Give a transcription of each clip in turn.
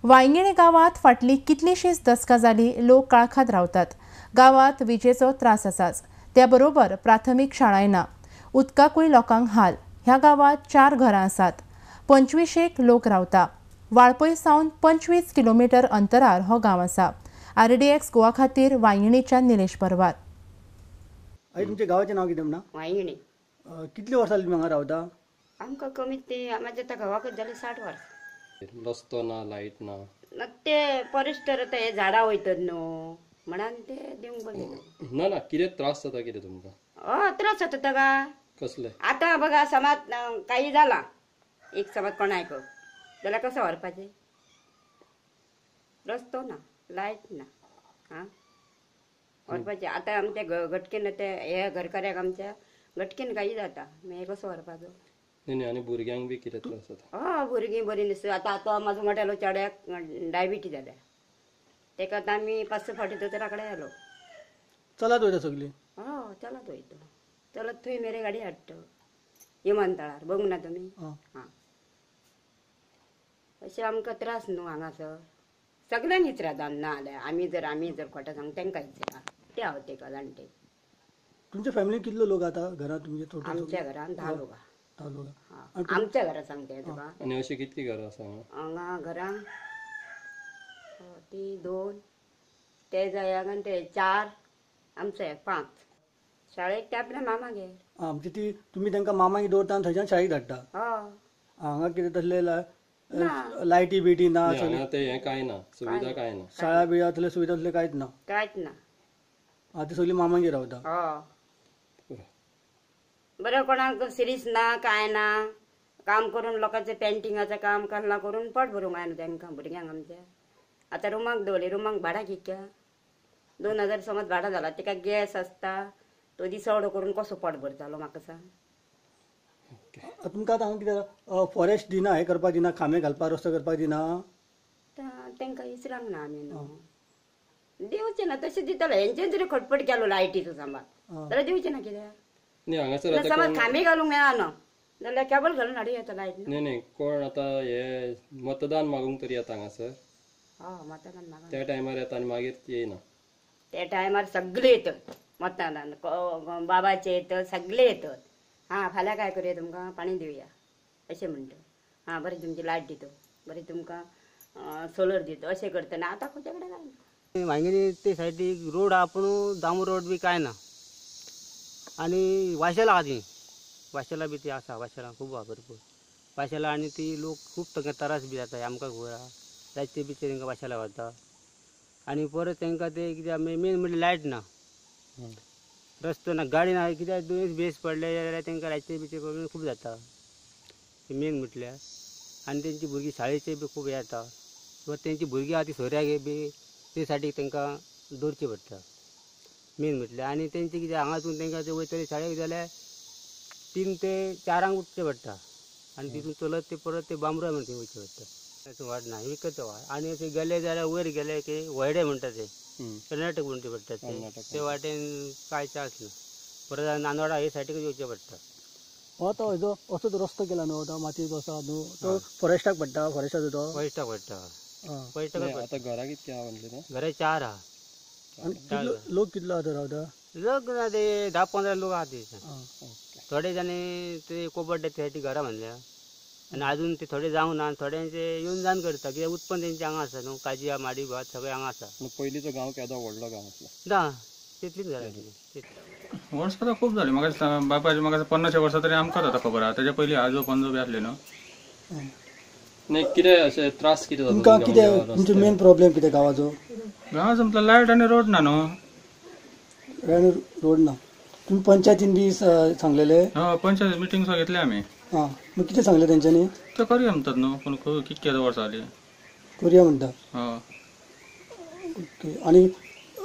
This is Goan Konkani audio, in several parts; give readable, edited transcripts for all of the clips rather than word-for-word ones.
वांयगिणी गांवांत फाटलीं कितलींशींच दसकां जालीं लोक काळखांत रावतात. गांवांत विजेचो त्रास आसाच, त्या बरोबर प्राथमीक शाळाय ना. उदकाकूय लोकांक हाल. ह्या गांवांत 4 घरां आसात. 25 लोक रावता. वाळपय सावन 25 किलोमिटर अंतरार हो गांव आसा. आरडीएक्स गोवा खातीर वांयगिणीच्यान निलेश परवार. आई, तुमच्या गांवाचें नांव कितें म्हणा? वांयगिणी. कितले वर्सां तुमी हांगा रावता? आमकां कमीत ते म्हाज्या आतां घोवाकच जाले 60 वर्सां. रस्तो ना, लायट ना. ते फॉरेस्टर आतां हे झाडां वयतात न्हू म्हणान ते दिवंक बरें ना. ना कितें त्रास जाता कितें तुमकां? हय, त्रास जाता गा. कसले? आतां बघा समाज काही जाला एक समाज कोणाक जाल्यार कसो व्हरपाचें? रस्तो ना, लायट ना, आं व्हरपाचें. आतां आमच्या घटकेन ते हे घरकाऱ्याक आमच्या घटकेन काही जाता, मागीर कसो व्हरपाचो? न्ही. आनी भुरग्यांक बी कितें त्रास जाता? हय, भुरगीं बरीं न्ही. आतां आतां म्हाजो मोटेलो चेड्याक डायबिटीज जाल्या, तेका आतां आमी 5-6 फावटी दोतोरा कडेन आयलो. चलत वयता सगळीं? हय, चलत वयता. चलत थंय मेरे गाडी हाडटा विमानतळार, बघूंक ना तुमी? हां, अशें आमकां त्रास न्हू हांगासर. सगल्यांक विचारात ना जाल्यार आमी जर खोटें सांग तांकां विचारा, ते हांव तेका जाणटे. तुमच्या फॅमिलीन कितलो लोक आतां घरांत तुमचे? आमच्या घरान 10 लोक. 10 लोक आमच्या घरां सांगते तुका. आनी अशीं कितलीं घरां आसा हांगा? घरां ती 2, ते जाय आनी ते 4, आमचो एक 5. शाळेक ते आपल्या मामागेर. आं, म्हणजे ती तुमी तांकां मामागेर दवरता आनी थंयच्यान शाळेक धाडटा? हय. हांगा कितें तसले लायटी बिटी ना? ते हें कांय ना, सुविधा कांय ना. शाळा बिळा तसले सुविधा तसले कांयच ना? कांयच ना. आं, ती सगळी मामागेर रावता? हय. बरें, कोणाक सिरीस ना, कांय ना. काम करून लोकांचें पेंटिंगाचें काम कसलां करून पोट भरूंक जाय न्हू तांकां भुरग्यांक आमच्या. आतां रुमाक दवरली, रुमाक भाडां कितक्या 2000 समज भाडां जाला. तेका गॅस आसता, तो दिसवडो करून कसो पोट भरतालो म्हाका सांग? तुमकां आतां हांगा कितें फॉरेस्ट दिना, हें करपाक दिना, खांबे घालपाक, रस्तो करपाक दिना? तांकां विचारूंक ना आमी न्हू. दिवचें ना तशें दिताले. हेंचें जरी खटपट केलो लायटीचो सांबाळ जाल्यार दिवचें ना कित्याक? हांगासर समज खांबे घालूंक मेळना जाल्यार केबल घालून हाडूं येता लायट. न्ही न्ही, कोण आतां हे मतदान मागूंक तरी येता हांगासर? हय, मतदान मागूंक त्या टायमार येता आनी मागीर येयना. त्या टायमार सगळे येतात मतदान, बाबाचे येतात, सगळे येतात. हां, फाल्यां काय करूया तुमकां पाणी दिवया अशें म्हणटा. हां, बरें तुमची लायट दितो, बरें तुमकां सोलर दितो अशें करतना आतां खंयच्या कडेन काय ना. वांयगिणी ते सायडीक रोड आहा पूण डांबर रोड बी कांय ना. आनी वाशेलां आहा ती, वाशेलां बी ती आसा, वाशेलां खूब आहा भरपूर वाशेलां. आनी ती लोक खूब तांकां त्रास बी जाता. आमकां खबर आहा, जायते बी तांकां वाशेलां व्हरता. आनी परत तांकां ते कित्याक मेन म्हणल्यार लायट ना, रस्तो ना, गाडी ना. कित्याक दुयेंस बेस पडले जाल्यार तांकां लायटीचे बिचे प्रॉब्लेम खूब जाता मेन म्हटल्यार. आनी तेंची भुरगीं शाळेचे बी खूब हें जाता. किंवा तेंची भुरगीं आहा ती सोऱ्याक बी ते साठी तांकां दवरचें पडटा मेन म्हटल्यार. आनी तेंचे कितें हांगासून तांकां ते वयतले शाळेक जाल्यार 3 ते 4 उठचें पडटा. आनी तितून चलत ते परत ते बांबरो म्हणटा थंय वयचें पडटा. वाट ना, विकत वाट. आनी अशें गेले जाल्यार वयर गेले की व्हडे म्हणटा ते कर्नाटक म्हणचे पडटा ते वाटेन कांय चान्स ना. परत नांदोडा हे सायडीकच येवचें पडटा. हो, तो हेजो असोच रस्तो केला न्हू, तो मातयेचो आसा न्हू, तो फॉरेस्टाक पडटा? फॉरेस्टाचो तो फॉरेस्टाक पडटा. फॉरेस्टाक. आतां घरां कितलीं आहा म्हणलें न्हू? घरां 4 आहा. आनी लोक कितलो आतां रावता? लोक ना ते 10-15 लोक आहा ते. थोडे जाणी ते कोबड्डे ते सायडीक घरां बांदल्या आनी आजून ते थोडे जावंक ना. थोड्यांचे येवन जावन करता कित्याक उत्पन्न तेंचें हांगा आसा न्हू, काजी माडी भात सगळें हांगा आसा. पयलींचो गांव केदो व्हडलो गांव आसलो? ना, तितलीच घरां. वर्सां आतां खूब जालीं म्हाका दिसता. बापायचे म्हाका 50 वर्सां तरी आमकांच आतां खबर आहा. तेच्या पयलीं आजो पणजो बी आसले न्हू. न्ही, कितें अशें त्रास कितें जाता तुमकां? कितें तुमचो मेन प्रॉब्लेम कितें गांवाचो? गांवाचो म्हटल्यार लायट आनी रोड ना न्हू. रोड ना. तुमी पंचायतीन बी सांगलेले? हय, पंचायत मिटींग सुद्दां घेतली आमी. आं, मग कितें सांगलें तेंच्यांनी? ते करूया म्हणटात न्हू, पूण कितके आतां वर्सां जालीं करूया म्हणटा. हय. ओके. आनी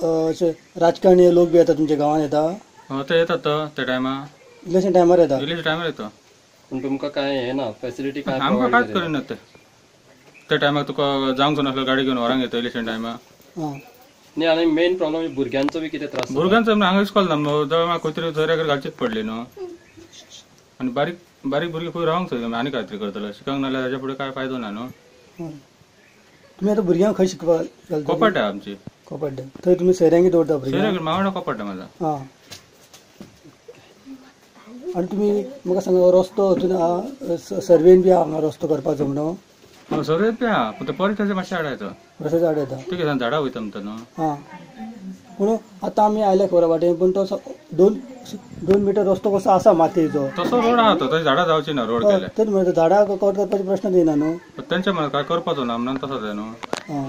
अशें राजकारणी लोक बी येता तुमच्या गांवांत येता? हय, ते येतात त्या टायमार, इलेक्शन टायमार येता. इलेक्शन टायमार येता. पूण तुमकां कांय हें ना, फेसिलिटी कांय आमकां कांयच करिना ते. त्या टायमार तुका जावंक नासलो गाडी घेवन व्हरांक येता इलेक्शन टायमार. न्ही, आनी मेन प्रॉब्लेम भुरग्यांचो बी कितें त्रास? भुरग्यांचो हांगा इस्कॉल ना, जवळ खंय तरी सोयऱ्याक घालचीच पडली न्हू. आनी बारीक बारीक भुरगीं खंय रावंक सोदता आनी काय तरी करतलो, शिकंक नाल्यार ताच्या फुडें काय फायदो ना न्हू. तुमी आतां भुरग्यांक खंय शिकपाक घालता? कोपाड्या आमची. कोपाड्या. थंय तुमी सोयऱ्यांक दवरता भुरग्यांक? मावडा कोपाड्या माझा. आं, आनी तुमी म्हाका सांगा रस्तो अजून सर्वेन बी हांगा रस्तो करपाचो म्हणून? सर्वे बी आहा, पूण ते फॉरेस्टाचे मातशें आड येता. फॉरेस्टाचे आड येता ते कितें झाडां वयता म्हणटा न्हू. आं, पूण आतां आमी आयले खबर वाटेन, पूण तो 2 मिटर रस्तो कसो आसा मातयेचो तसो रोड आहा तो, थंय झाडां जावची ना रोड केले. तेच म्हणटा झाडां कवर करपाचे प्रश्न येना न्हू. तेंच्या म्हणून काय करपाचो ना म्हणून तसो जाय न्हू. आं,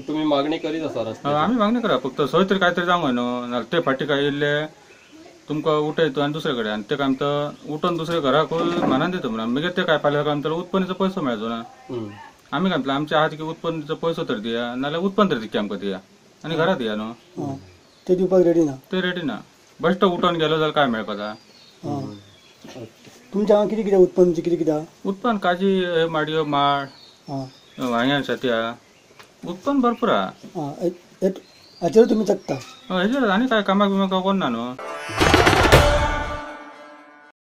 तुमी मागणी करीत आसा रस्त्याची? आमी मागणी करा, फक्त खंय तरी काय तरी जावंक जाय न्हू. नाल्यार ते फाटी काय येयल्ले तुमकां उठयता आनी दुसरे कडेन, आनी ते काय म्हणटा उठोन दुसरे घराक मानान दिता म्हणून, मागीर ते काय फाल्यां काय म्हणटा उत्पन्नाचो पयसो मेळचो ना. आमी काय म्हटलें आमच्या आहा की उत्पन्नाचो पयसो तरी दिया, नाल्यार उत्पन्न तरी दिकी आमकां दिया आनी घरात दिया न्हू. ते दिवपाक रेडी ना? ते रेडी ना. बेश्टो उठोन गेलो जाल्यार काय मेळपाचा? तुमच्या हांगा कितें कितें उत्पन्न कितें कितें? उत्पन्न काजी, माडयो, माड, वांग्यां शेती आहा, उत्पन्न भरपूर आहा. हाचेर तुमी जगता? हेचेर आनी काय कामाक बिमाक कोण ना न्हू.